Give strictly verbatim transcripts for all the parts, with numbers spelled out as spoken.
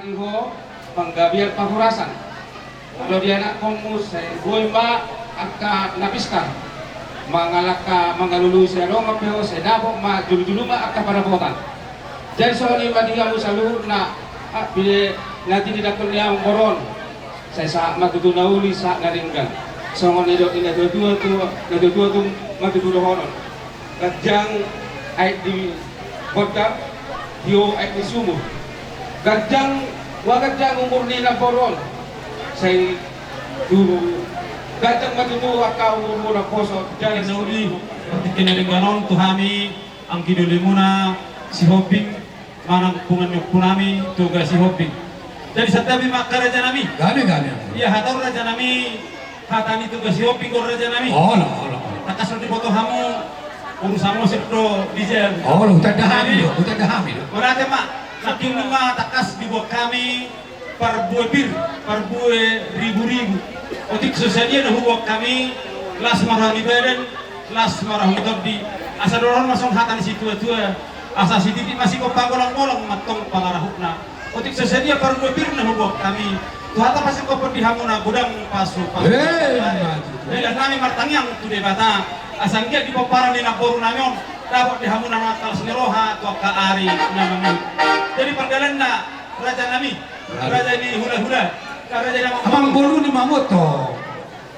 Anggo panggabean parhorasan, molo di anakkonmu sai boi ma angka na pistar, mangalangka mangalului sai adong pe ho, sai dapot ma jolojolo ma angka pandapotan. Jadi songon i ma di hamu saluhutna, ah, pide na tinidangkon ni amang boru on. Sai sahat ma tutu na uli, sahat na denggan. Songon nidok ni natuatua tu, natuatua tu ma tutu dohonon. Ganjang aek di gondang, tio aek di sumur. Ganjang, ua ganjang umur ni namboru on. Sai tu ganjang ma tutu angka umurmu naposo. Jadi na uli, partingkian na denggan on tu hami, anggi dolimuna, Sihombing, manang punguan ni ompunami Toga Sihombing. Jadi santabi ma angka rajanami. Gabe, gabe. Ia hata on rajanami, hata ni Toga Sihombing do on rajanami. Olo, olo, olo. Tangkas ro diboto hamu, urusan musik do di jam. Olo, hutanda hami do, hutanda hami do. Berarti ma, nangkin nunga tangkas dibuat hami, parbue pir, parbue ribu-ribu. Otik so sadia na hubuat hami, las ma roha ni badan, las ma roha ni tondi. Asa dohonon ma songon hata ni situatua, asa sititi ma sigompa, golanggolang ma antong pangarahutna. Otik so sadia parbue pir na hubuat hami, tu hata pasingkophon di hamuna godang pasupasu. Eh, maju. Jadi nami martangiang tu Debata, asa anggiat di pomparan ni namborunami on, dapot di hamuna na tangkas ni roha tu angka ari na mangihut. Jadi pardalanna rajanami, raja ni hulahula, raja ni amang boru ni mamoto.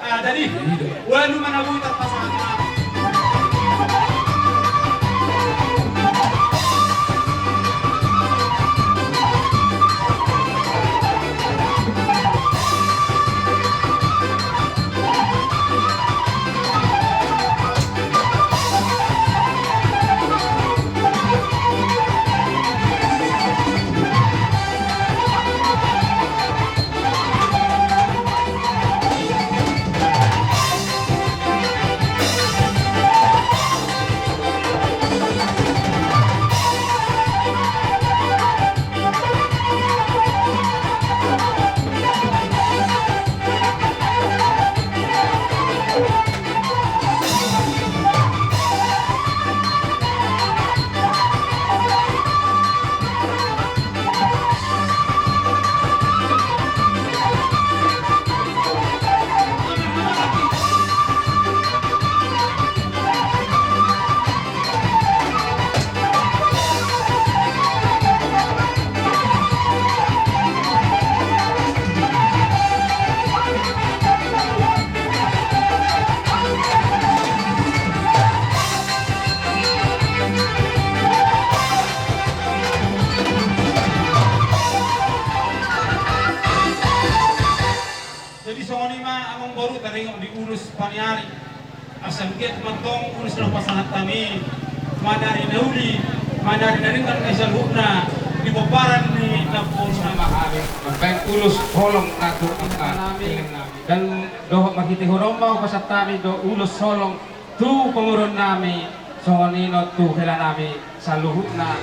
Ah, jadi, ualu ma na boi tarpasahat. Jadi songon i ma amang boru taringot di ulos paniari. Asa anggiat ma antong ulos na hupasahat hami, manang ari na uli, manang ari na denggan, na saluhutna di pomparan ni namboru on ma hami mambahen ulos holong na tu angka inang nami. Dan dohot marhitehon on ma hupasahat hami do ulos holong tu pamoruon nami, songon i do tu hela nami saluhutna.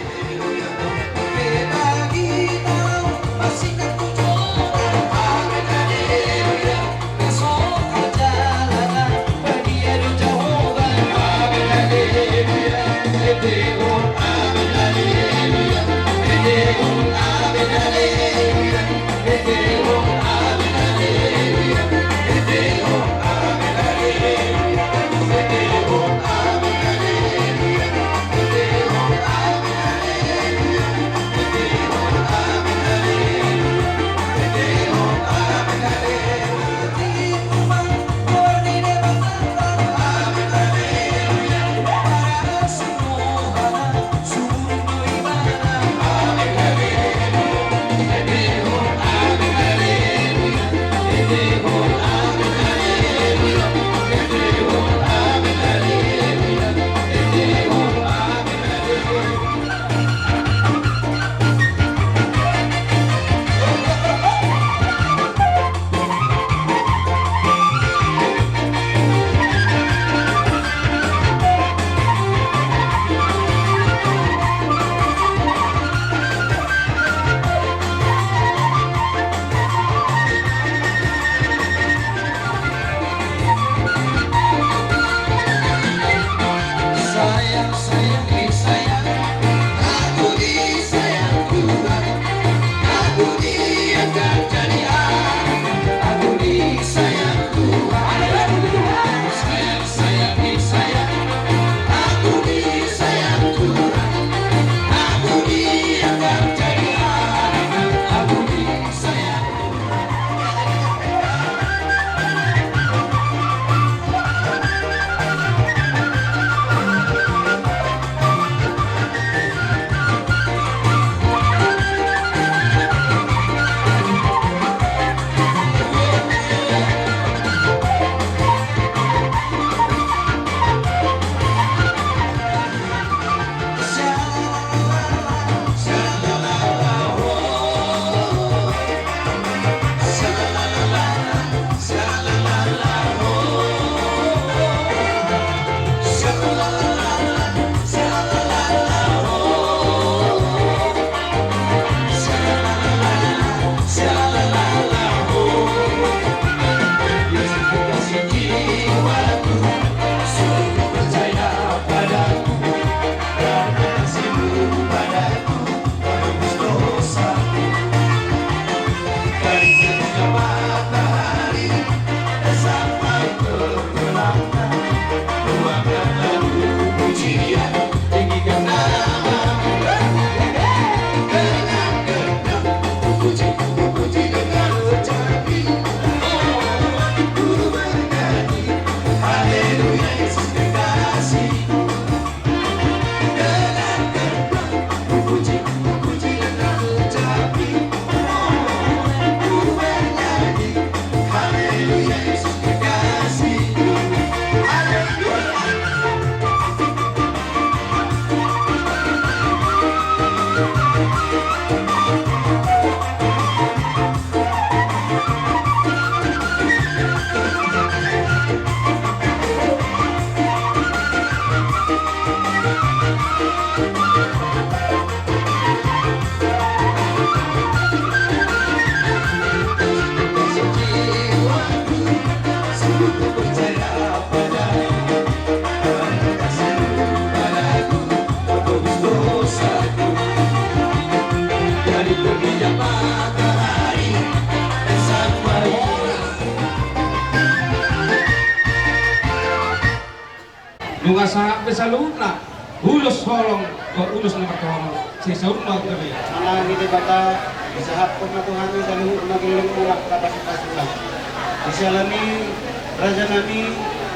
Nunga sahat be saluhutna ulos holong dohot ulos na martohonan. Sai saur matua be. Manang i Debata, disahaphon ma tu hami saluhutna gellengmuna, pasupasu nami. Di siala ni i, raja nami,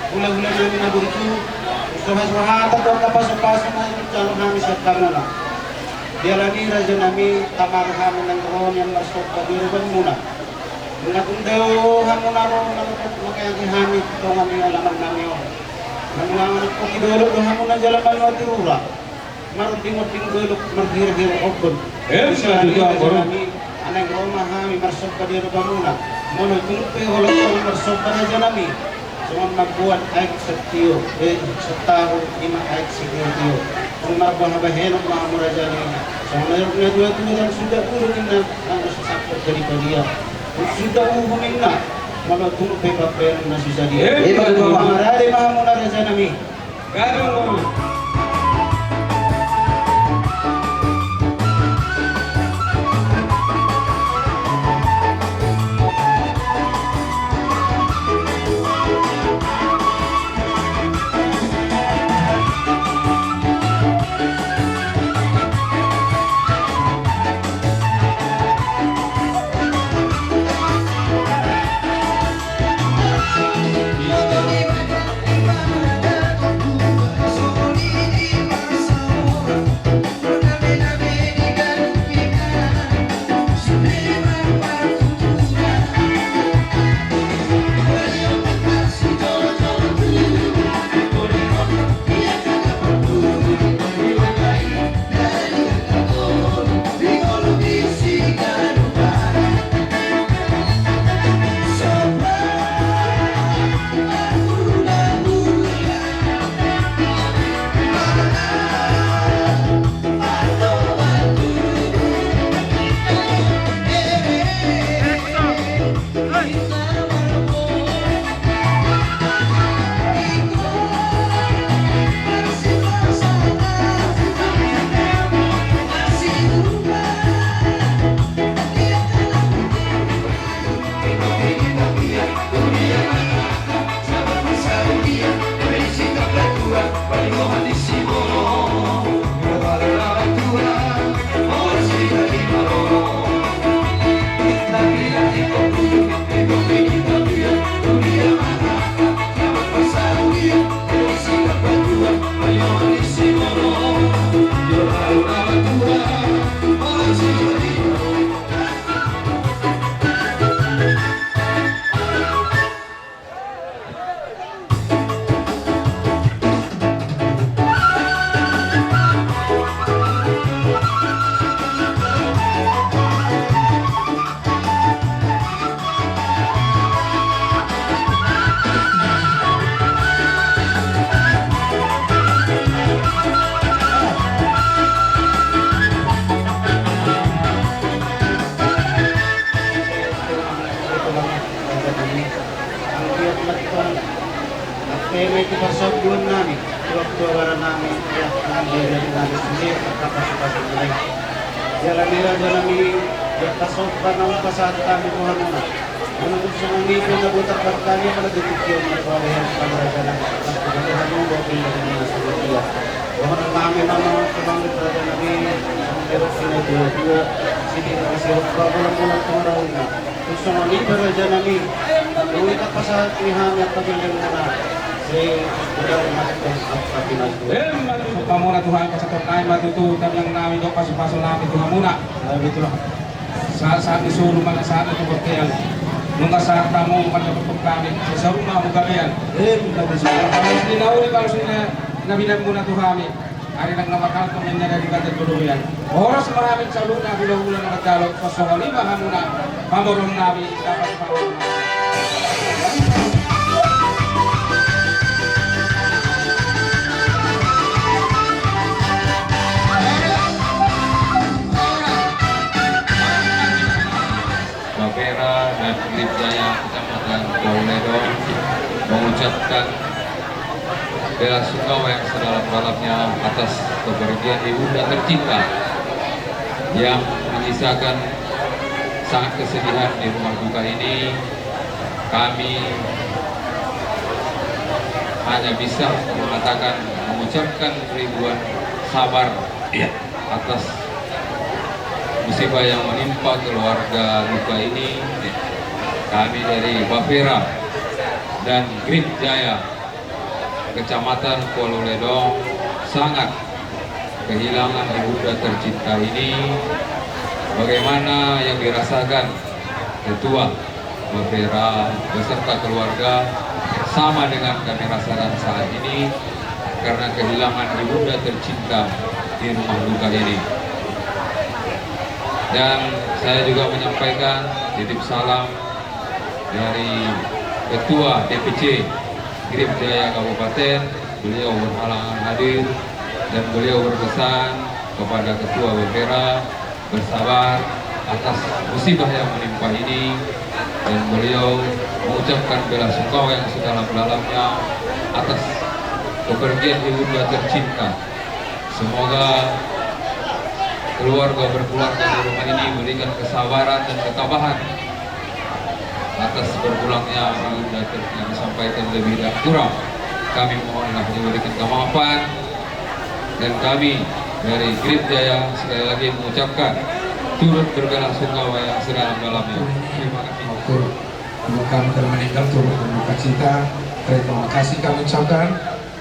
hulahula nami na burju, so hasuhatan dohot pasupasu na jalo hami sian hamuna. Di ala ni i raja nami, tama do hami naeng ro nian marsomba di adopanmuna. Nunga tung dao hamuna ro, nunga tung mangeahi hami tu tonga ni alaman nami on. Nunga manangkoki dolok do hamuna jala manuati rura. Marondingonding dolok, marhirahira ombun. Emma tutu, raja nami, naeng ro ma hami marsomba di adopanmuna. Molo tung pe holan marsomba raja nami, songon mamboan aek satio, eh, satahu ima aek sitio-tio. Songon mamboan habahenon ma hamu raja nami. Songon na dua-dua nang suda burung inna, nang suda sangkot jadi padia. Suda uhum inna, molo tung pe papean na susa dia. Eh, marade ma hamuna raja nami. Gabe ma. Anggiat ma tong, angka i ma i tu parsambuan nami, tu angka abara nami, tu angka abara nami sude, angka pasupasu nami. Jala ni raja nami, di angka somba na hupasahat hami tu hamuna. Molo tung songon i pe na boi tarbahen hami, molo di tingki on na pola leher pang raja nami, pas tu hamu dohot di na songon dia. Dohonon nami ma, songon raja nami, songon dia na dua-dua, sititi na sirop, bolang-bolang tu marahutna. Tung songon i pe raja nami, molo i tapasahat ni hami angka gellengmuna, sai godang ma tong angka pinatua. Emma tutu, hamuna Tuhan, pasahaton nami ma tutu tamiang nami dohot pasupasu nami tu hamuna. Sahat-sahat ni solu manang sahat ni tu bontean. Nunga sahat hamu mandapothon hami, sai saur ma hamu gabean. Emma tutu. Balos ni na uli, balos ni na binahenmuna tu hami. Ari nang na marhalto ma inna di ari gabe tu robean. Horas ma hami saluhutna hulahula na manjalo, songon i ma hamuna pamoruon nami dapat pamoruon nami. Bapeda dan Grip Jaya Kecamatan Bauledong mengucapkan bela sungkawa yang sedalam-dalamnya atas kepergian ibunda tercinta yang menyisakan sangat kesedihan di rumah duka ini. Kami Hanya bisa mengatakan, mengucapkan kerinduan sabar, iya, atas musibah yang menimpa keluarga duka ini. Kami dari Bapera dan Grip Jaya Kecamatan Kuala Ledong sangat kehilangan ibunda tercinta ini. Bagaimana yang dirasakan Ketua Bapera beserta keluarga, sama dengan kami rasakan saat ini karena kehilangan ibunda tercinta di rumah duka ini. Dan saya juga menyampaikan titip salam dari Ketua D P C Grip Jaya Kabupaten, beliau berhalangan hadir, dan beliau berpesan kepada Ketua Bapera bersabar atas musibah yang menimpa ini, dan beliau mengucapkan bela sungkawa yang sedalam-dalamnya atas kepergian ibunda tercinta. Semoga keluarga berkeluarga di rumah ini diberikan kesabaran dan ketabahan atas berpulangnya ibunda ter-, yang disampaikan lebih dan kurang. Kami mohonlah diberikan kemaafan, dan kami dari Grip Jaya sekali lagi mengucapkan turut berbela sungkawa yang sedalam-dalamnya. Terima kasih. Maupun untuk kami telah meninggal, turut berduka cita. Terima kasih kami ucapkan.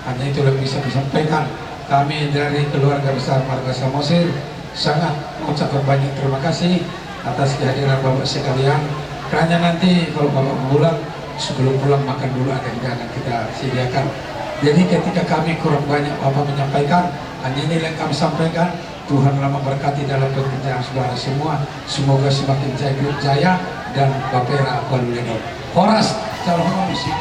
Hanya itu yang bisa disampaikan. Kami dari keluarga besar marga Samosir sangat mengucapkan banyak terima kasih atas kehadiran Bapak sekalian. Kiranya nanti kalau Bapak pulang, sebelum pulang makan dulu ada hidangan kita sediakan. Jadi ketika kami kurang banyak apa menyampaikan, hanya ini yang kami sampaikan. Tuhan Allah memberkati dalam pekerjaan saudara semua. Semoga semakin jaya, jaya dan Bapera Kuala Ledong. Horas, calon musik.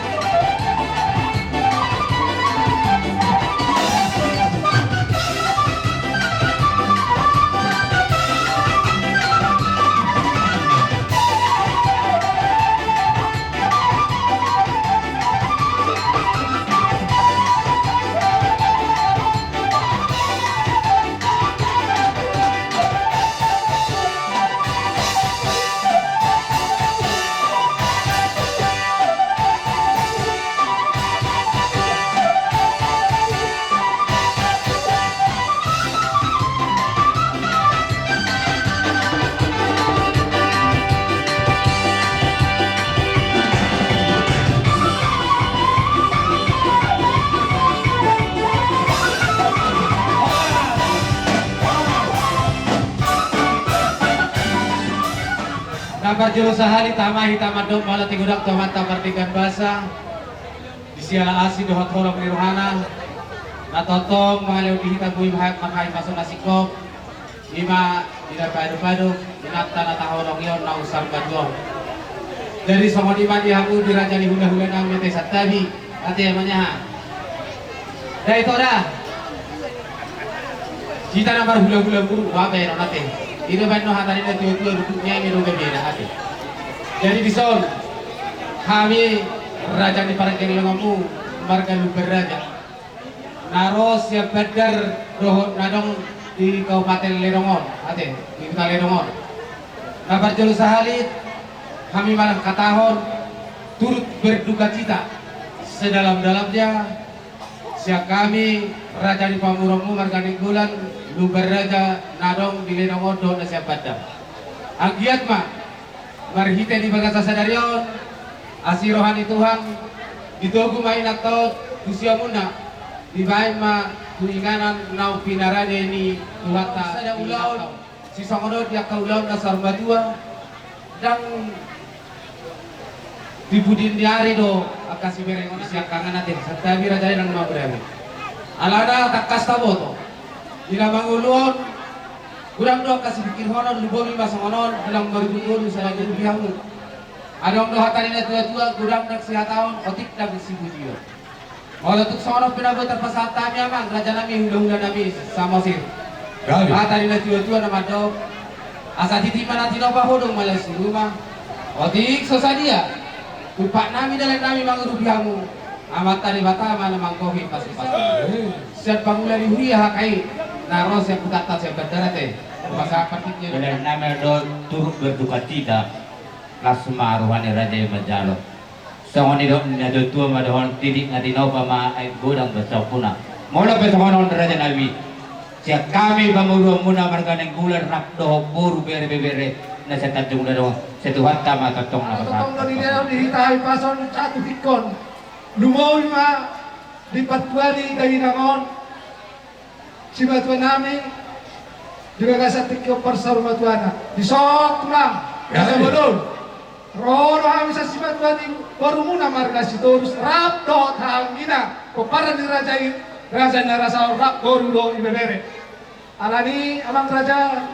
Na parjolo sahali tama hita mandok mauliate godang tu Amanta Pardenggan Basa. Di siala asi dohot holong ni rohana, na tongtong mangalehon di hita boi marhahipason na singkop, ima di na paedupaedu inanta na taholongi on na umsarmatua on. Jadi songon i ma di hamu di raja ni hulahula nami ate, santabi ate, manyaha. Dai to da. Hita na marhulahula muru, ua baenon ate. I do baen na hata ni na tuatua, duduk ni ai do bebeda ate. Jadi dison hami raja ni parengkel ni lengonmu marga Lumban Raja na ro sian bandar dohot na adong di Kabupaten Ledong on ate, di Kota Ledong on. Na parjolo sahali hami manangkatahon turut berduka cita sedalam-dalamnya sian hami raja ni pamoruonmu marga Nainggolan, Lumban Raja na adong di Ledong on dohot na sian bandar. Anggiat ma marhite di bagasan sadari on, asi roha ni Tuhan, ditogu ma inanta on tu siamunna, dibaen ma tu inganan naung pinarade ni Tuhanta. Sada ulaon sisongon on di angka ulaon na saur matua, ndang di pudi ni ari do angka siberengon siangkangan ate, santabi raja i nang mabrami. Alana tangkas taboto, di na mangolu on godang do angka sipingkirhonon, lumobi ma songon on, godang marujung ngolu sada ngolu di hamu. Adong do hata ni na tuatua, godang ndang sihataon, otik ndang sipujion. Molo tung songon on pe na boi tarpasahat hami amang raja nami, hulahula nami Samosir. Gabe. Hata ni na tuatua na mandok, asa titi ma na tinopa, hodong ma laos ni ruma. Otik so sadia tumpak nami, dalan nami mangurupi hamu, Amanta Debata ma na manggohi pasupasu. Eh. Sian pangula ni huria H K I na ro sian hutanta sian bandar ate. Pasahat partingkian. Dalan nami do turut berduka cita. Las ma roha ni raja i manjalo. Songon i do na tuatua ma dohonon, titik na tinopa ma aek godang basampuna. Molo pe songon on raja nami, sian hami pamoruonmuna marga Nainggolan rap dohot boru, bere, ibebere na sian Tanjung Ladang, sai Tuhanta ma tongtong na pasahat. Tongtong do di dia di hita hahipason satu tingki on. Lumobi ma di partua ni dainang on simatua nami di bagasan tingki on parsaurmatuana. Dison tulang, ya, asa bolon. Ro do hami sian simatua ni borumuna marga Sitorus rap dohot hahaangina, pomparan ni raja i, raja Narasaon rap boru dohot ibebere. Alani amang raja,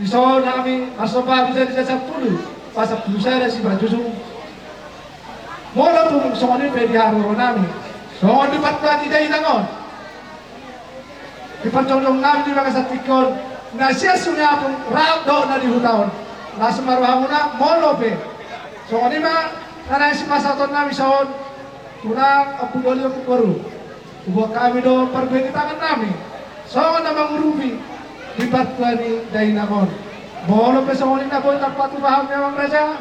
dison hami marsomba bisa di sampulu, pasampulu sada simanjujung. Molo tung songon i pe di haroronami, songon di partua ni dainang on, di parjongjong nami di bagasan tingki on, na sian Sunge Apung rap dohot na di huta on, las ma rohamuna. Molo pe songon i ma na naeng sipasahaton nami son, tulang, ompung doli, ompung boru, huboan hami do parbue ni tangan nami songon na mangurupi di partua ni dainang on. Molo pe songon i na boi tarpatupa hami amang raja,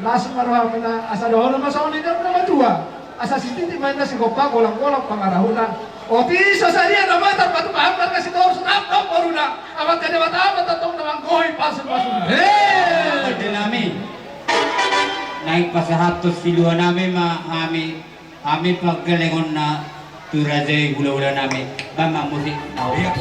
las ma rohamuna, asa dohonon ma songon i na matua, asa sititi ma inna sigompa, golanggolang pangarahutna. Otik so sadia nama tarpatupa hami marga Sitorus rap dohot boruna, Amanta Debata ma tongtong na manggohi pasu-pasuna. He, raja nami, naeng pasahathon silua nami ma hami, hami panggalengonna tu raja i, hulahula nami. Bamang musik. Iya.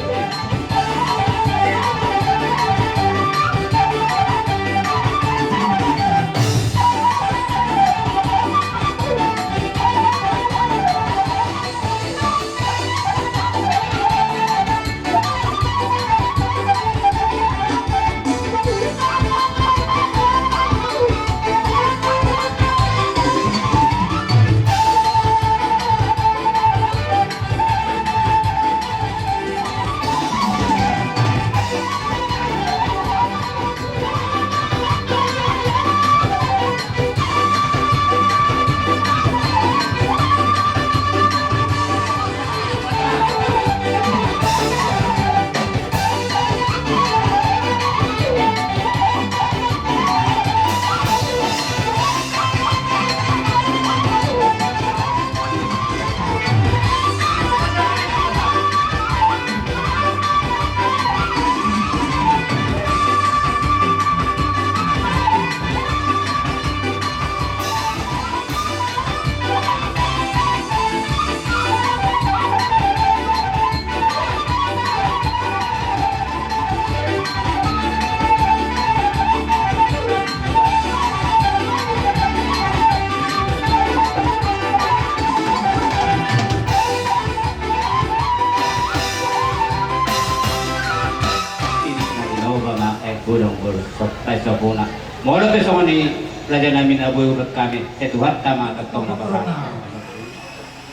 Ini na tinopa ma aek godang boru, pasahat sampuluna. Molo pe songon i raja nami na boi hurang hami, sai Tuhanta ma tongtong na pasahat.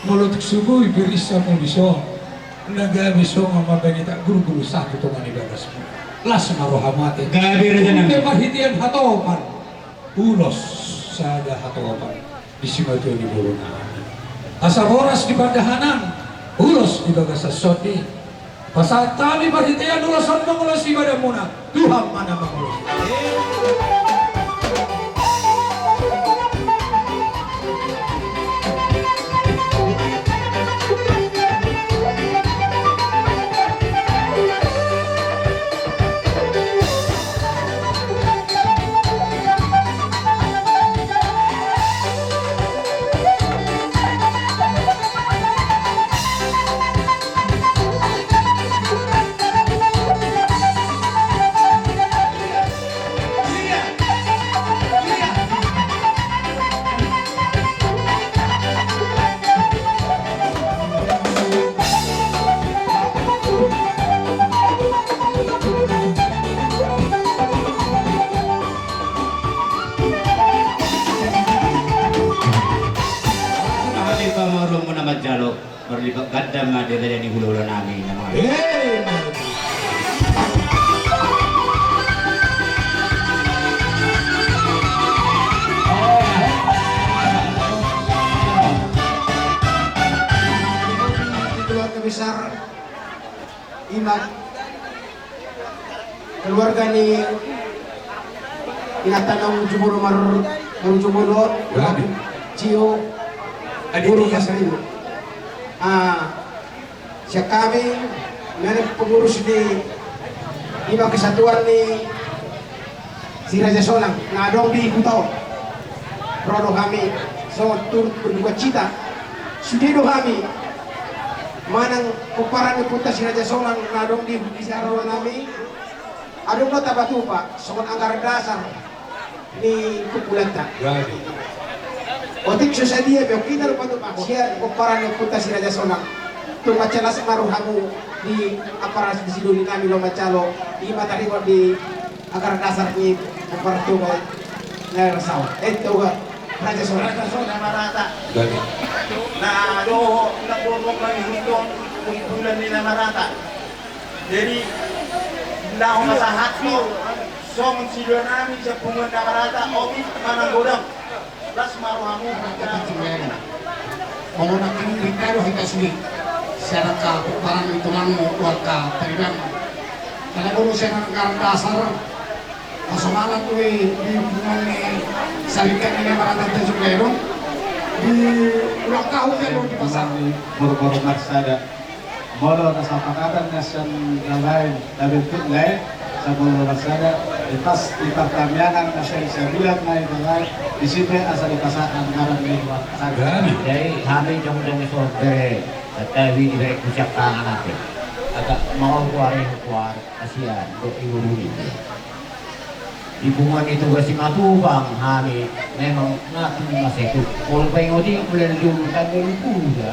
Molo tung so boi berisamu dison, na gabe songon ma bani tak guru-guru satu tonga ni bagasmu. Las ma rohamu ate. Gabe raja nami. Ate marhitean hatopan, ulos sada hatopan di simatua ni borunami. Asa boras di pandahanan, ulos di bagasan sondi. Pasahat hami marhitean ulos on mangulosi badanmuna, Tuhan ma na mangulosi. Hami pamoruonmuna manjalo, marlipat ganda ma di raja ni hulahula nami na mangalo. Keluarga besar Imat, keluarga ni inanta na marujung olo, mar-, marujung olo. Sio, guru pasaribu. Ah, sian hami, menang pengurus di lima kesatuan ni si Raja Sonang, na adong di huta on. Ro do hami, songon turut berduka cita. Sude do hami, manang pomparan ni ompunta si Raja Sonang, na adong di, di saro nami. Adong do tapatupa, songon anggaran dasar ni kumpulanta. Jadi. Otik so sadia pe, otik na rupa tu maksiat, pomparan ni ompunta si Raja Sonang. Tu mansai las ma rohamu di aparasi di sidoli nami lo mansai lo, di matariba di anggaran dasar ni pomparan tu na rasaon. Eh, tu Raja Sonang. Raja Sonang marata. Jadi. Na dohot na borok mangihuton kumpulan ni na marata. Jadi, laho pasahathon songon sidonami sian punguan na marata, otik manang godang. Las ma rohamu. Olo, nangkin rita do hita sude. Sian angka pomparan ni tulang, angka tariban. Karena dulu sian angka dasar. Pasomalan tu i di punguan ni sarikat ni na marata tu Jumberong. Di ulang tahun dia dulu di pasar. Borbor marsada. Molo na sapakatan na sian na lain, na bentuk lain, sabolo marsada, di pas di partamiangan na sian sabilan na i na lain, di sipe asa dipasahat anggaran ni dua. Jadi, hami jongjong i so bere, tatawi di bere kusiak tangan ape. Agak mau kuare kuare, kasian, dok i uruni. Di punguan ni Toga Simatupang hami memang na tu masa itu. Molo paingot i, mulai dari dulu tanggal dua puluh ya.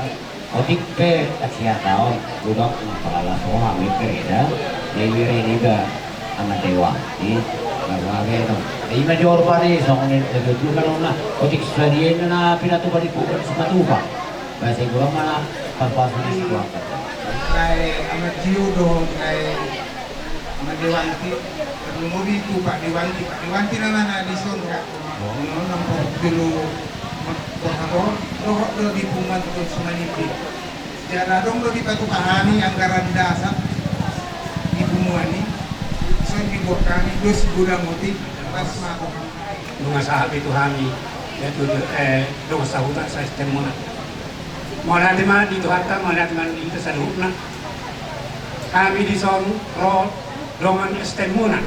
Otik pe, tak siapa on. Godang na pala las roha hami pe da. Jadi reni ba ama dewa. Di baru age no. Ima jor pari songon ni, itu kan ona. Otik sadia na pinatupa di Toga Simatupang. Bahasa Ibu mana pas-pas ni si tuan. Nai ama Jiu do, nai ama Dewanti, terlumobi tu Pak Dewanti, Pak Dewanti nama na di sono. Oh. Ono enam puluh kilo, dohot do di punguan tu Sumanimbi. Jala adong do dipatupa hami anggaran dasar di punguan i. Son dibuat hami dos godang otik, pas mako. Nunga sahat i tu hami, ya tu, eh, dongan sahuta sa-S T M muna. Mauliate ma di Tuhanta, mauliate ma di hita saluhutna. Hami dison ro dongan S T M muna.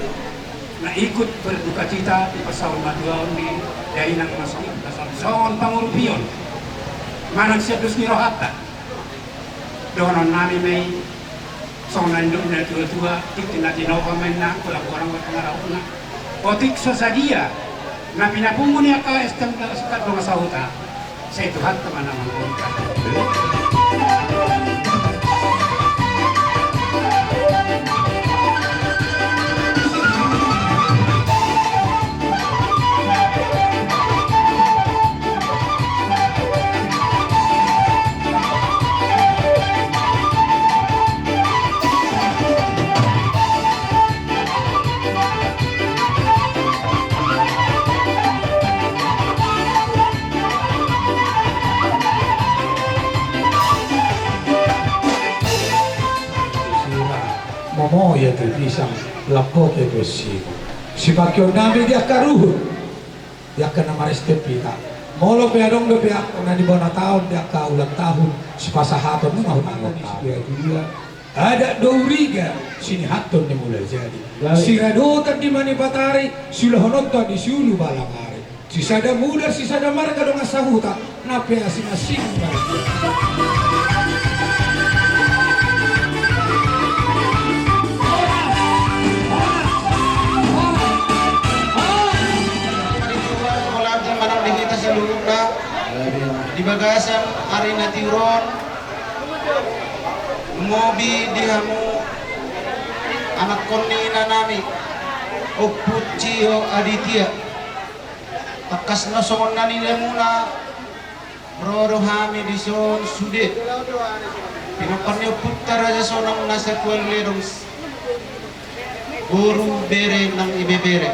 Na ikut berduka cita di pasaur matuaon ni dainang na songon, na songon pangurupion. Manang sian dos ni rohanta. Dohonon nami ma i. Songon na nidok ni na tua-tua, tingki na tinopa ma inna, golang-golang ma pangarahutna. Otik so sadia na pinapungu ni angka S T M na sukat dongan sahuta, sai Tuhanta ma na manggohi. Momo ia tu pisang, lambok ia tu sibu. Sipangkion nami di angka ruhut. Di angka na marestep hita. Molo pe adong dope angka na di bona taon, di angka ulang tahun, sipasahaton nunga hutangkon i. Adat do uriga, sinihathon ni Mulajadi. Siradotan di Manipatari, siulahononta di Sulu Balangari. Sisada mudar, sisada marga dongan sahuta, na pe asing-asing. Di bagasan ari na tiur on, mobi di hamu anakkon ni inanami, Ompu Cio Aditya. Tangkas na songon na nidamuna, ro do hami dison sude pinompar ni ompunta Raja Sonang na sakuali ledong, boru, bere nang ibebere.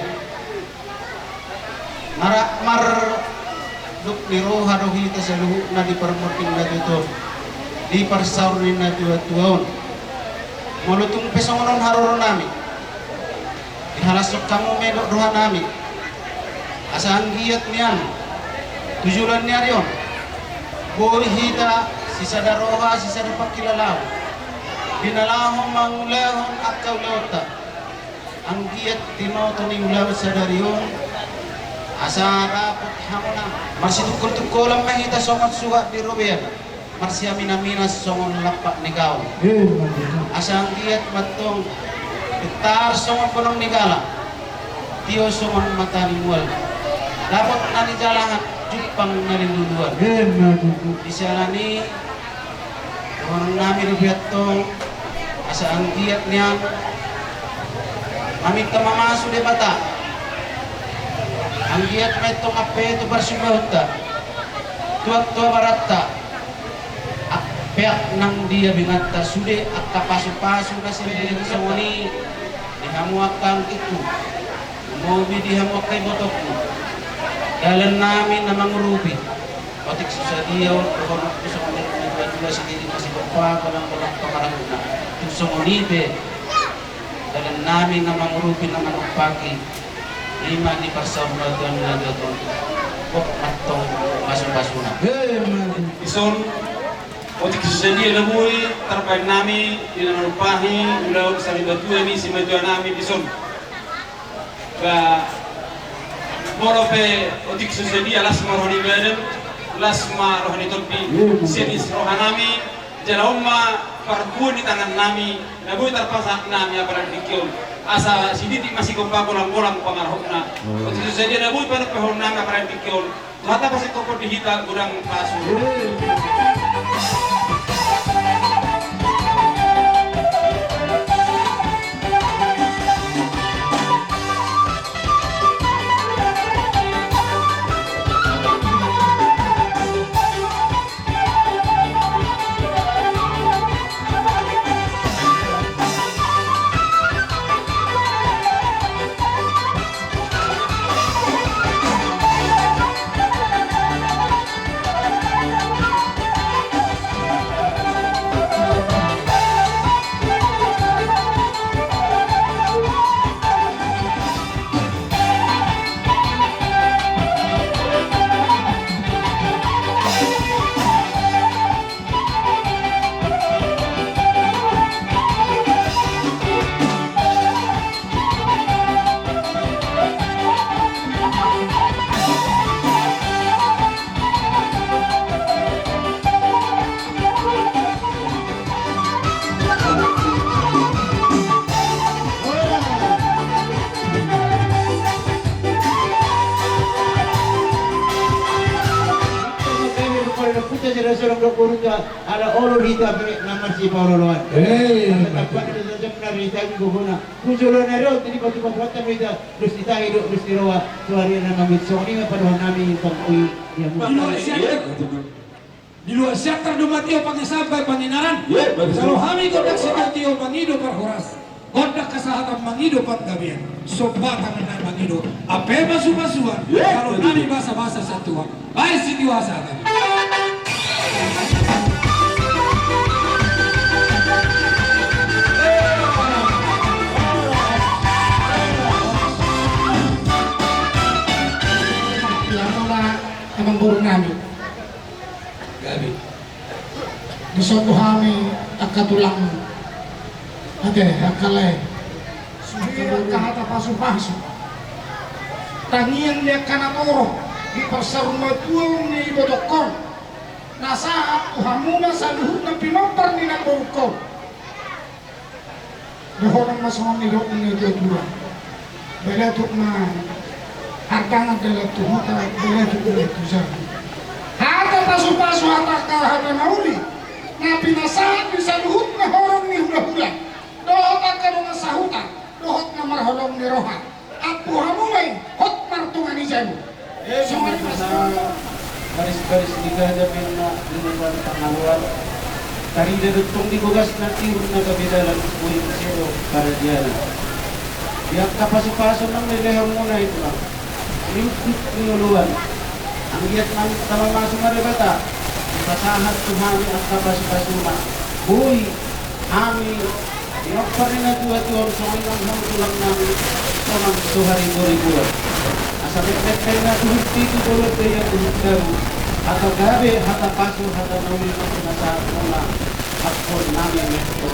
Marakmar dok ni roha do hita saluhutna di parmonding na tutu on, di parsaur ni na tua-tua on. Molo tung pe songon on haroronami, dihalashon hamu ma i dok rohanami. Asa anggiat nian Tu joloan ni ari on, boi hita sisada roha, sisada pangkilalaon, di na laho mangulahon angka ulaonta. Anggiat tinoto ni ulaon sadari on, asa dapot hamonangan. Marsitungkoltungkolan ma hita songon suhat di robean, marsiaminaminan songon lampak ni gaol. Asa anggiat ma antong pintar songon bonong ni gala, tio songon mata ni mual, dapot na nijalahan, jumpang na niluluan. Di siala ni i, dohononnami do pe antong, asa anggiat nian maminta mamasu Debata. Anggiat ma antong ampe tu parsumbaonta, tu ababaranta, peak nang dia binganta, sude angka pasupasu na siribut songon i di hamu angka anggingku, lumobi di hamu angka ibotongku, dalannami na mangurupi. Otik so sadia on dohononku songon na nidok ni natuatua, sididi ma sigompa, golanggolang pangarahutna. Tung songon i pe dalannami na mangurupi, na manumpaki, i ma di parsaulian na dison, gok ma antong pasupasuna. Dison, otik so sadia na boi tarbaen nami di na manumpahi ulaon sarimatua ni simatuanami dison. Ba molo pe otik so sadia, las ma roha ni badan, las ma roha ni tondi, sian is rohanami, jala on ma parbuon ni tangannami na boi tarpasahat nami apala di tingki on, asa sididi ma sigompa, golanggolang pangarahutna. Otik so sadia na boi panumpahon nami apala di tingki on, Tuhanta pasingkophon di hita godang pasu. Ala olo hita pe na marsipaolooloan. Eh, tampakna do saja na hita di gogona. Hujolo na ro, jadi batu-batu hata hita, dus di tahi do, dus di roha, suari na mamit songon i ma padohan nami, pangkui, ya, di luar siatar. Di luar siatar do mati o pangesambai pangenaran. Kalau hami gondang sitio-tio mangido parhorasan. Gondang hasahatan mangido panggabean, sombatan na mangido ampe pasupasuan, kalau nami basabasa sian Tuhan. Baen sitio hasahatan. Amangboru nami. Gabe. Dison do hami angka tulang ate, angka lae. Sude angka hata pasupasu, tangiang ni angka natorop di parsarumatuaon ni ibotongkon, na sahat tu hamuna saluhutna pinompar ni namborungkon. Dohonon ma songon nidok ni natuatua: Balatuk ma hardangan, dalan tu huta, balatuk ma tu jabu. Hata pasupasu, hata angka hata na uli na pinasahat ni saluhutna horong ni hulahula dohot angka dongan sahuta dohot na marholong ni roha. Ampu hamu ma i, hot martonga ni jabu. Songon i ma. Baris-baris ni gajah, penna di lupan pangaluan, tarida do tong di bogasna tiur na gabe dalan, boi muse do paradiana. Di angka pasupasu nang lelehonmuna i, Tulang, di unduk ni oloan, anggiat ma tama masu ma Debata, pasahat tu hami angka pasupasuna, boi hami pinompar ni natuatua on songon i nang hamu tulang nami, sonang so hariboriboran. Asa Sapeakpeak na tuhuk pitu, bolon pe na tuhuk tolu. Hata gabe, hata pasu, hata na uli ma na sahat muna. Ampuon nami ma i tu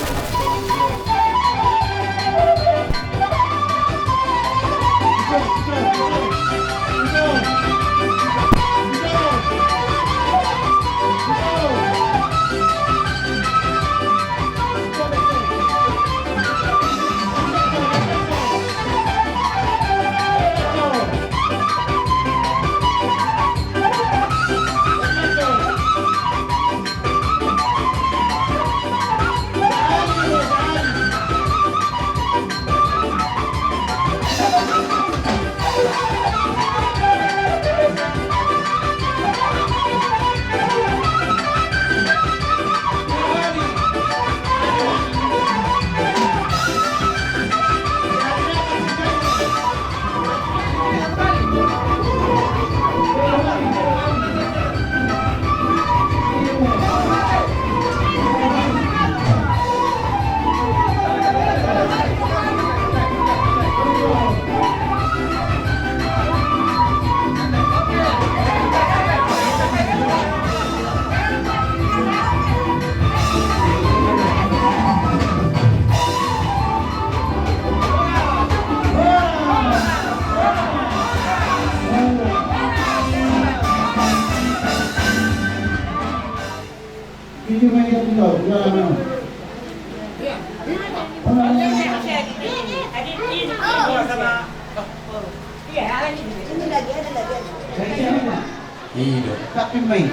Ido. Tapi main.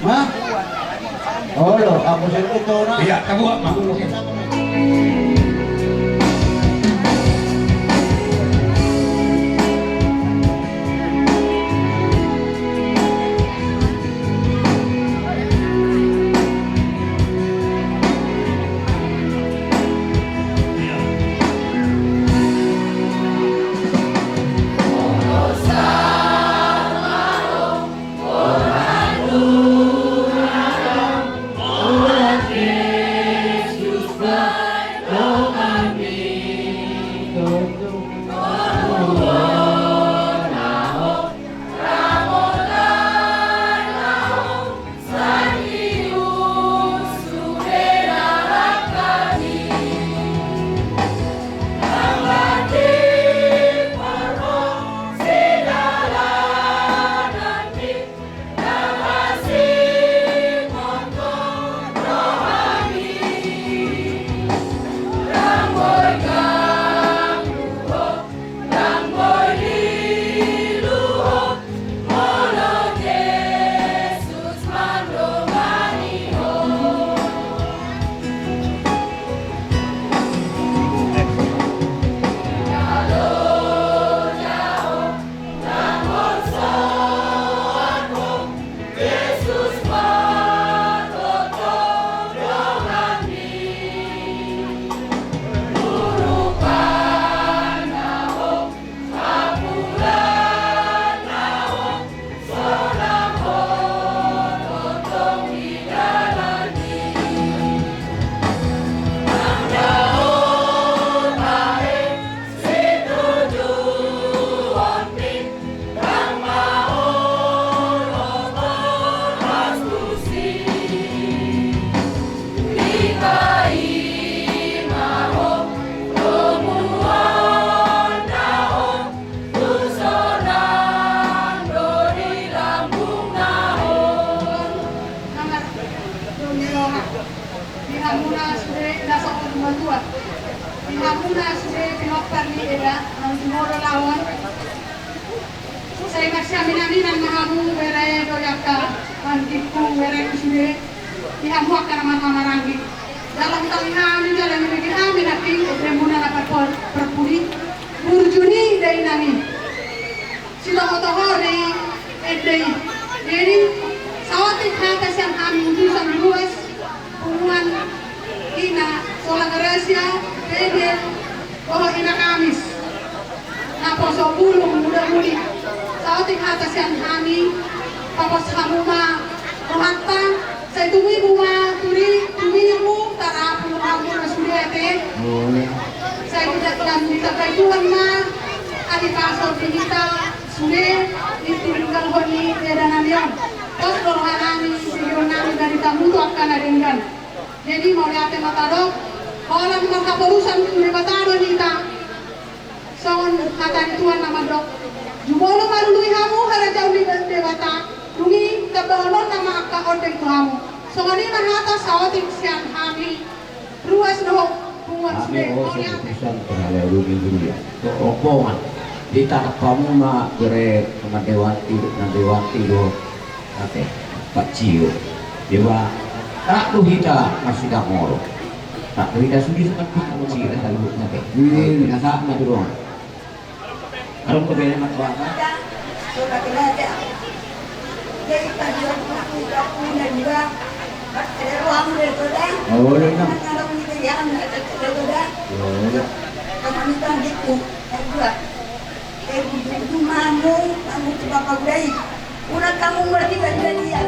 Ma? Olo, aku sebut tona. Iya, tabuat ma. Di hamuna sude na saur matua, di hamuna sude pinompar ni eda naung jumolo laon. Sai marsiaminaminan ma hamu bere dohot angka anggingku, bereku sude, di hamu angka na marhahamaranggi. Jala hutali hami jala nibege hami nangkin, ende muna na parpudi, burju ni dainang i. Sitohotoho do i ende i. Jadi, saotik hata sian hami utusan ruas, punguan ina Sola Gracia, Bedel, dohot ina Kamis. Naposo bulung muda mudi. Saotik hata sian hami, papos hamu ma rohanta, sai tumibu ma turi, tumibu, tarapul hamu na sude ate. Sai tidak dan ditambai Tuhan ma, adi pasal di hita, Ni beda nami on, pos do roha nami, sijur nami dari tamu tu angka na denggan. Jadi mauliate ma tadok, holan marhaporusan tu Debata do hita. Songon hata ni Tuhan na mandok, jumolo ma lului hamu harajaon ni Debata, dung i tambahononna ma angka ondeng tu hamu. Songon i ma hata saotik sian hami. Ruas dohot punguan sude. Kami oso mauliate. Keputusan terhadap Rumi Guru ya. Untuk rombongan. Di tanah kamu ma bere Mandewanti, Mandewanti do. Oke. Pak Cio. Dewa. Tak tu hita masih tak ngoro. Tak tu hita sudah sempat Pak Cio. Tak tu hita. Ini. Kita sama tu doang. Kalau kau beli mat warna. Oh, udah, Inang. Oh, udah. Ulang kamu ngerti bagi dia.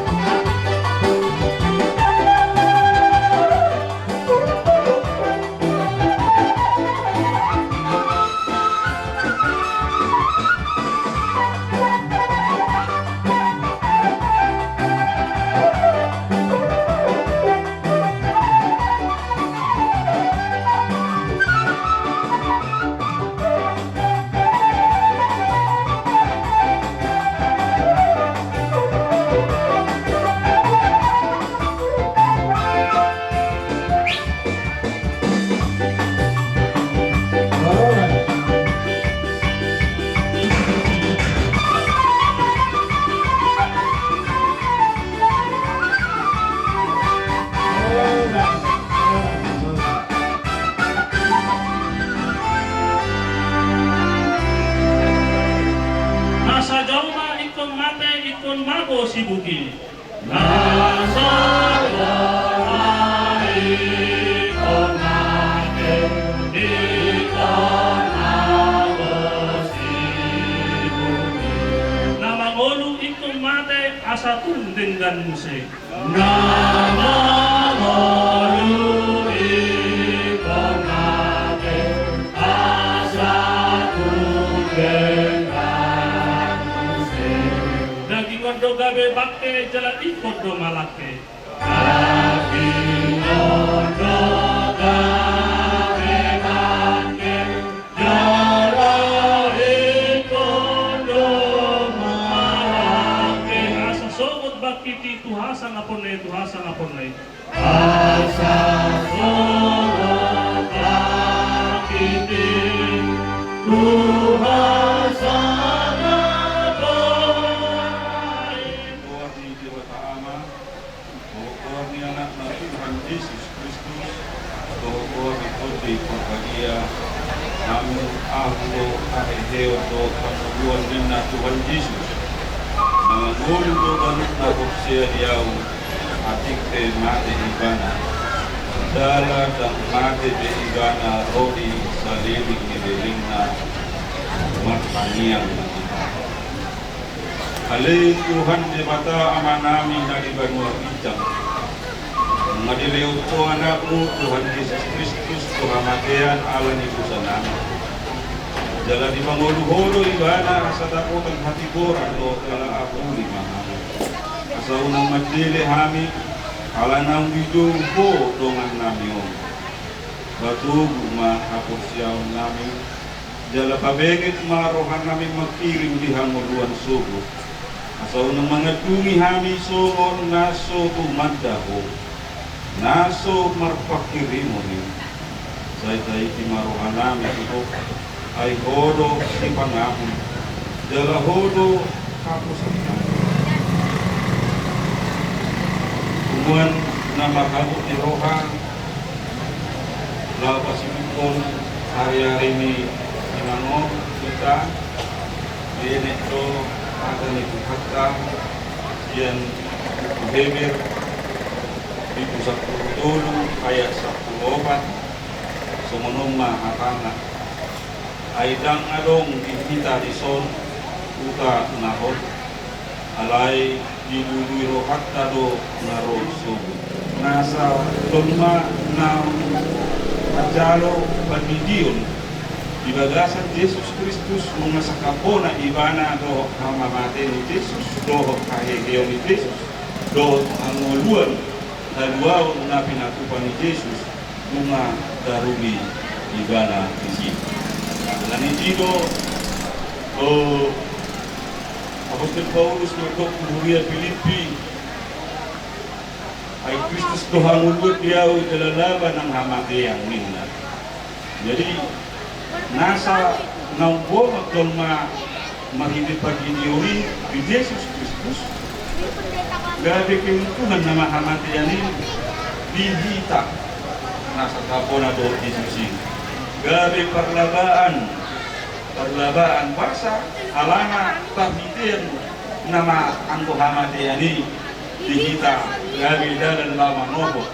Na sajolo ma ingkon mate, ingkon mago sibuki. Na sajolo ma ingkon mate, ingkon mago sibuki. Na mangolu ingkon mate, asa tung denggan muse. Na mangolu ingkon mate, asa tung denggan muse. Daging on do gabe bangke, jala ingkon do malangke. Daging on do gabe bangke, jala ingkon do malangke. Asa sogot bangkit i tu hasangaponna i, tu hasangaponna i. Asa sogot bangkit i tu hasangaponna i. Goar ni Debata Ama, dohot goar ni Anakna Tuhan Jesus Kristus, dohot goar ni Tondi Porbadia, hamu, ahu do haheheon dohot hangoluan ninna Tuhan Jesus. Na mangolu do ganup na porsea di ahu, atik pe mate ibana, jala ndang mate be ibana ro di saleleng ni lelengna. Martangiang ma hita. Ale Tuhan Debata Amanami na di banua ginjang, nunga dilehon Ho Anakmu Tuhan Jesus Kristus tu hamatean ala ni dosanami, jala dipangolu Ho do Ibana asa dapotan hatigoran dohot halak na uli ma hami. Asa unang mandele hami ala naung dijou Ho dongannami on. Patogu ma haporseaonnami, jala pabenget ma rohanami mangkirim di hangoluan sogot, asa unang mangandungi hami songon na so tumanda Ho, na so marpanghirimon i. Sai taiti ma rohanami tu Ho, ai Ho do sipangamun, jala Ho do haposanami. Punguan na marhabot ni roha, laho pasibukhon ari-ari ni inang on, hita, dienet do hata ni Tuhanta sian buku Heber, bindu sampulu tolu ayat sampulu opat, songon on ma hatana. Ai ndang adong di hita dison uta na hot, alai dilului rohanta do na ro sogot. Nasa jolma na manjalo pandidion Di bagasan Jesus Kristus, nunga sangkap bona ibana dohot hamamate ni Jesus, dohot haheheon ni Jesus, dohot hangoluan, haluaon na pinatupa ni Jesus, nunga taruli ibana disi. Alani i do, o, Apostel Paulus mandok tu huria Pilippi, ai Kristus do hangoluan di ahu jala laba nang hamatean ninna. Jadi, nasa naung bongot jolma marhite pangidoan i di Jesus Kristus, gabe keuntungan nama hamatean i di hita. Nasa tapona dohot Jesus i gabe parlabaan, parlabaan basa alana parhitean nama anggo hamatean i di hita gabe dalan lamanohot.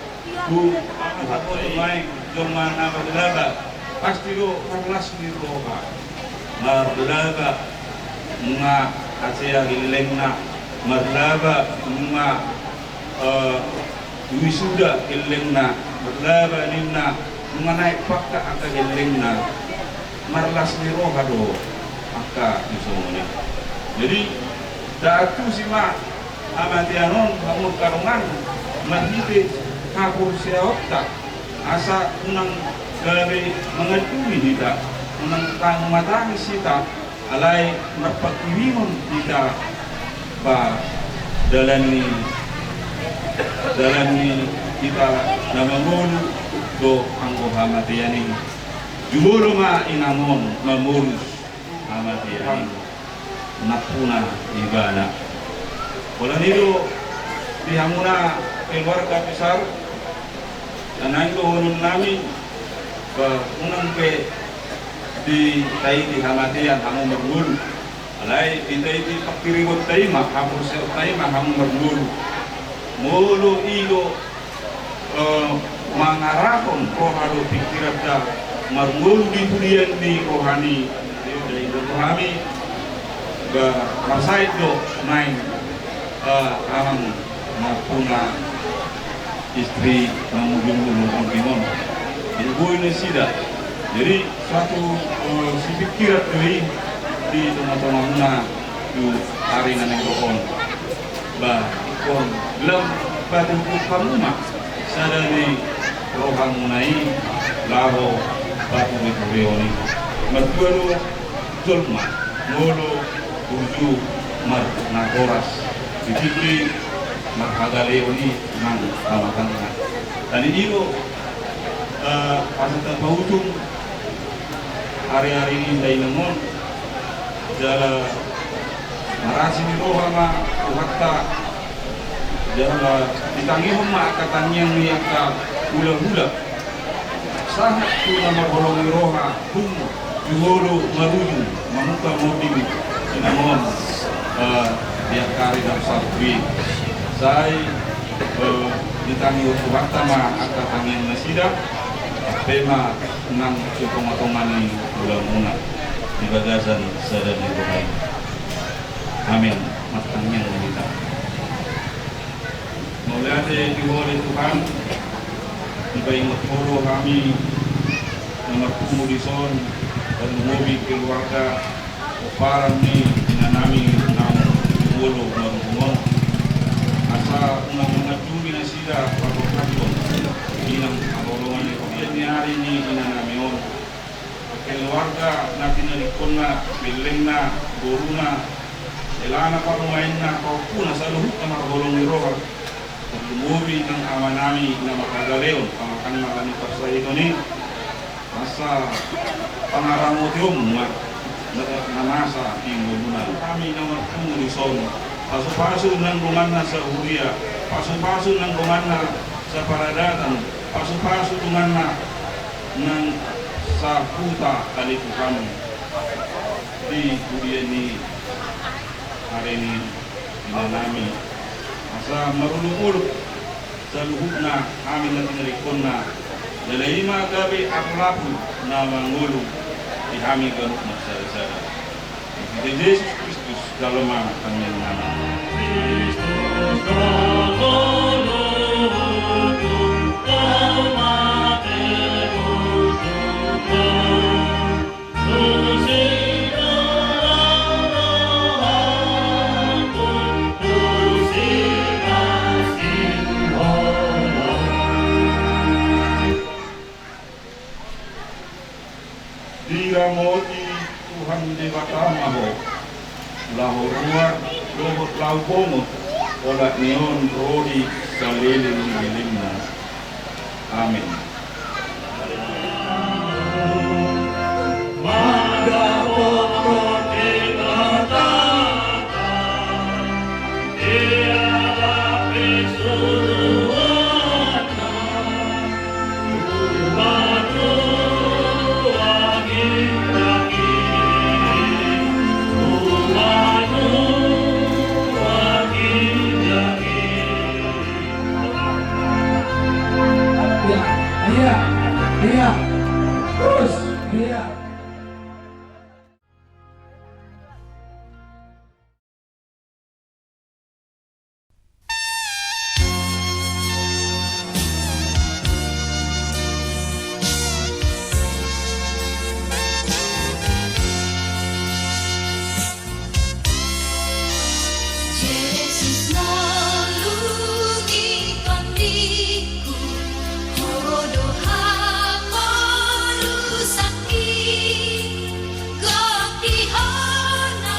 Tu, tu hata i, jolma na marlaba pasti do marlas ni roha. Marlaba nunga hasea gellengna, marlaba nunga, eh, wisuda gellengna, marlaba ninna nunga naek pangkat angka gellengna. Marlas ni roha do angka di songon i. Jadi, taantusi ma hamatean on, hamu angka dongan, marhite haporseaonta, asa unang gabe mangandungi hita, unang tangis matangis hita, alai marpangkirimon hita, ba, dalan ni, dalan ni hita na mangolu do anggo hamatean i. Jumolo ma inang on mamolus hamatean i, nampuna ibana. Pola ni do di hamuna keluarga besar, na naeng dohonon nami, ba, unang pe ditaiti hamatean hamu marngolu. Alai ditaiti pangkirimon ta i ma, haporseaon ta i ma hamu marngolu. Molo i do, eh, mangarahon roha dohot pingkiranta marngolu di pudian ni roha ni, di, di, di rohami, ba, marsahit do naeng, eh, amang nampuna istri mangujung-ujung on, di on. Jadi boi nasida. Jadi suatu, eh, sipingkiran do i di tonga-tongamuna tu ari na naeng ro on. Ba, ingkon lam patuduhon hamu ma sada ni rohamuna i laho paturetureon i. Martua do jolma molo burju marnahoras di tingki marhagaleon i nang pamatangna. Alani i do, eh, asa tapaujung ari-ari ni dainang on, jala marasi ni roha ma Tuhanta, jala ditangihon ma angka tangiang ni angka hulahula. Sahat tu na marholong ni roha, dung jumolo marujung mamungka monding inang on, eh, di angka ari na ro sahat tu i. Sai, eh, ditangihon Tuhanta ma angka tangiang nasida, pe ma nang tu tonga-tonga ni ulaonmuna di bagasan sada ni roha i. Amen. Martangiang ma hita. Mauliate di Ho ale Tuhan, dipaingot Ho do hami na marpungu dison, tarlumobi keluarga pomparan ni inanami naung jumolo marujung on. Asa unang mangandungi nasida patorhathon inang haholongan ni roha ni ari ni inanami on. Keluarga na tinadingkonna, gellengna, boruna, helana, parumaenna, pahompuna, saluhutna marholong ni roha. Tarlumobi nang amanami na marhagaleon, pamatangna, na niparsahiton i. Asa pangaramotionmu ma na masa di ngoluna. Hami na marpungu dison, pasupasu nang donganna sahuria, pasupasu nang donganna saparadatan, pasupasu donganna nang sahuta ale Tuhan. Di pudian ni ari ni inanami, asa marolopolop saluhutna hami na tinadingkonna, jala i ma gabe apulapul na mangolu di hami ganup marsadasada. Di Jesus Kristus jalo ma tangiangnami. Kristus do ngolunami, do mate do. laho ruar dohot laho bongot, olat ni on ro di saleleng ni lelengna. Amen. Iya, iya, iya. Terus, iya. Jesus, nolungi tondingku, ho do haporusakki, gok di ho na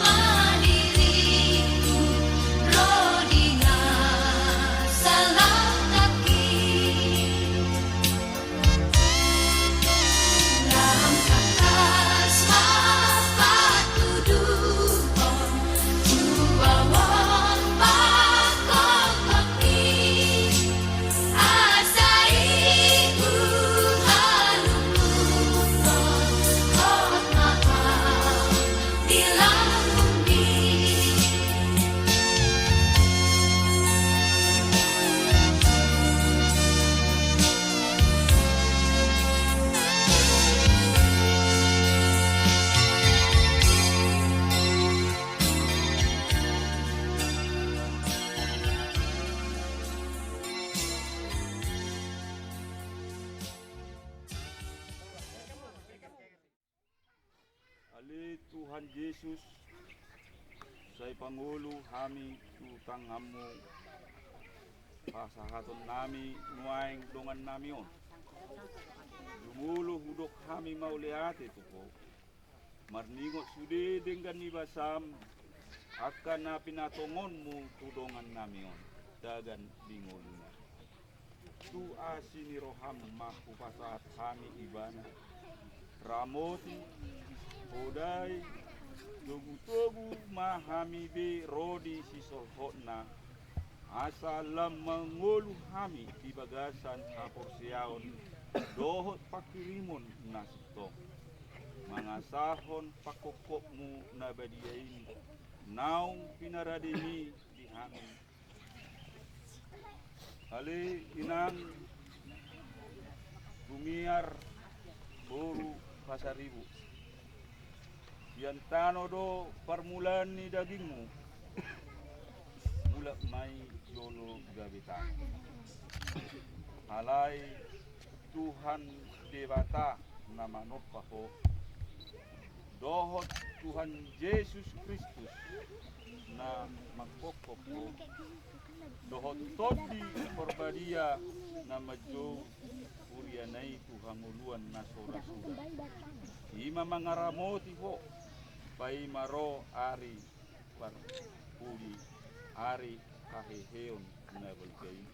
maniriku, ro di na salangkaki. Ale Tuhan Jesus, sai pangolu hami tu tanganmu, pasahatonnami nuaeng dongannami on. Jumolo hudok hami mauliate tu Ho, marningot sude denggan ni basam, angka na pinatongonmu tu dongannami on, tagan di ngoluna. Tu asi ni roham ma hupasahat hami ibana. Ramoti, podai, togutogu ma hami be ro di sisolhotna, asa lam mangolu hami di bagasan haporseaon dohot panghirimon na sintong, mangasahon pangkophopmu na badia i naung pinarademi di hami. Ale inang Gumiar boru Pasaribu, sian tano do parmulaan ni dagingmu, mulak ma i jolo gabe tano. Alai Tuhan Debata na manompa ho, dohot Tuhan Jesus Kristus na mangkophop ho, dohot Tondi Parbadia na manjou huriana i tu hangoluan na so ra suda. I ma mangaramoti ho, paima ro ari parpudi, ari haheheon na balga i.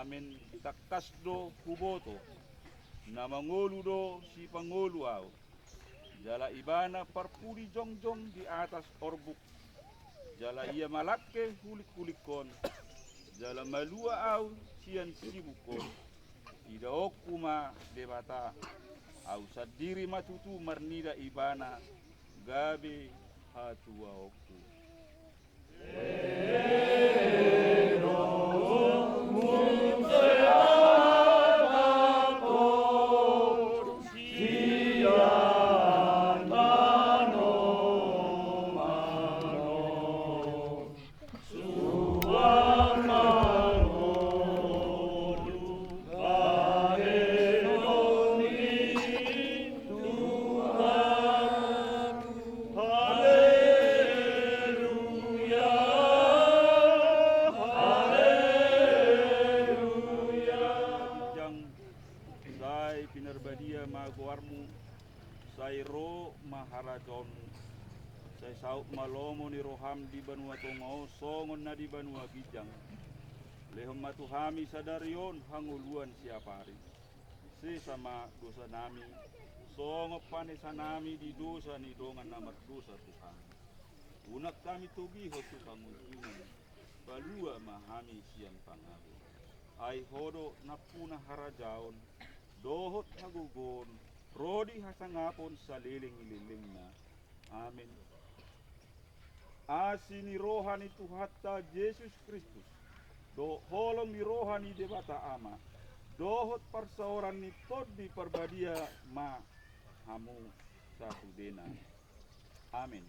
Amen. Tangkas do huboto, na mangolu do sipangolu ahu. Jala ibana parpudi jongjong di atas orbuk. Jala ia malangke hulikhulikkon, jala malua ahu sian sibukon. Idaonku ma Debata, ahu sandiri ma tutu marnida ibana, gabe hatuaonku. Haleluya, haleluya. Ginjang, sai pinarbadia ma goarmu, sai ro ma harajaonmu, Saut ma lomo ni roham di banua tonga on songon na di banua ginjang. Lehon ma tu hami sadari on hangoluan siapari. Sesa ma dosa nami, songon panesanami di dosa ni dongan na mardosa tu hami. Unang hami togihon tu pangunjunan, palua ma hami sian pangabo. Ai Ho do nampuna harajaon, dohot hagogoon, ro di hasangapon saleleng ni lelengna. Amen. Asi ni roha ni Tuhanta Jesus Kristus, dohot holong ni roha ni Debata Ama, dohot parsaoran ni Tondi Parbadia ma hamu sasudena. Amen.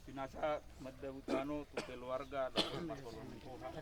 Pinasa mandapot tano tu keluarga dohot pasolon ni Tuhan.